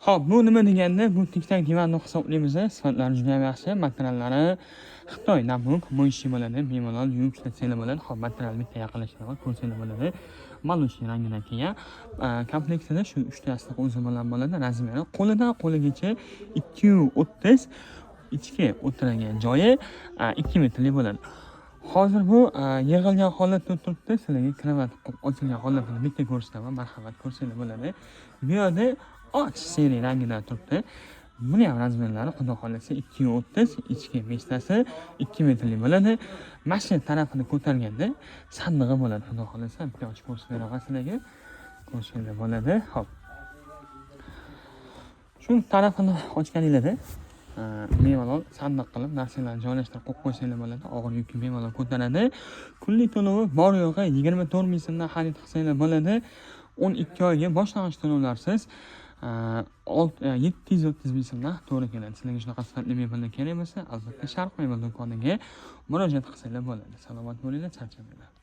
Xo'p, bu nima deganda, bu tiktak divanni hisoblaymiz. Sifatlari juda ham yaxshi, materiallari Xitoy nabuk, моющий bo'ladi, bemalol yuvib ishlatsanglar bo'ladi. Xo'p, material bitta yaqinlashtiraman, ko'rsanglar bo'ladi. Молочный rangidan kelgan. Komplektida shu 3 ta yostiq o'zi bilan bo'ladi. Размер i qo'lidan qo'ligacha 2,30, ichki o'tiradigan joyi 2 metrlik bo'ladi. Hozir bu yig'ilgan holatda turibdi. Sizlarga kravat qilib ochilgan holatini bitta ko'rsataman. Marhamat, ko'rsanglar bo'ladi. Bu yerda och серый rangidan turibdi. Buni ham размер lari, xudo xohlasa, 2,30, ichki места si 2 metrlik bo'ladi. Mana shu tarafini ko'targanda sandig'i bo'ladi, xudo xohlasa. Bitta ochib ko'rsatib beraman sizlarga. Ko'rsanglar bo'ladi. Xo'p. Shu tarafini ochganinglarda bemalol sandiq qilib narsalarni joylashtirib qo'yib qo'ysanglar bo'ladi. Og'ir yukni bemalol ko'taradi. Kunlik to'lovi bor yo'g'i 24 ming so'mdan xarid qilsanglar bo'ladi. 12 oyga boshlang'ich to'lovlarsiz 730 ming so'mdan to'g'ri keladi. Sizlarga shunaqa sifatli mebellar kerak bo'lsa, albatta, Sharq mebel do'koniga murojaat qilsanglar bo'ladi. Salomat bo'linglar, charchamanglar.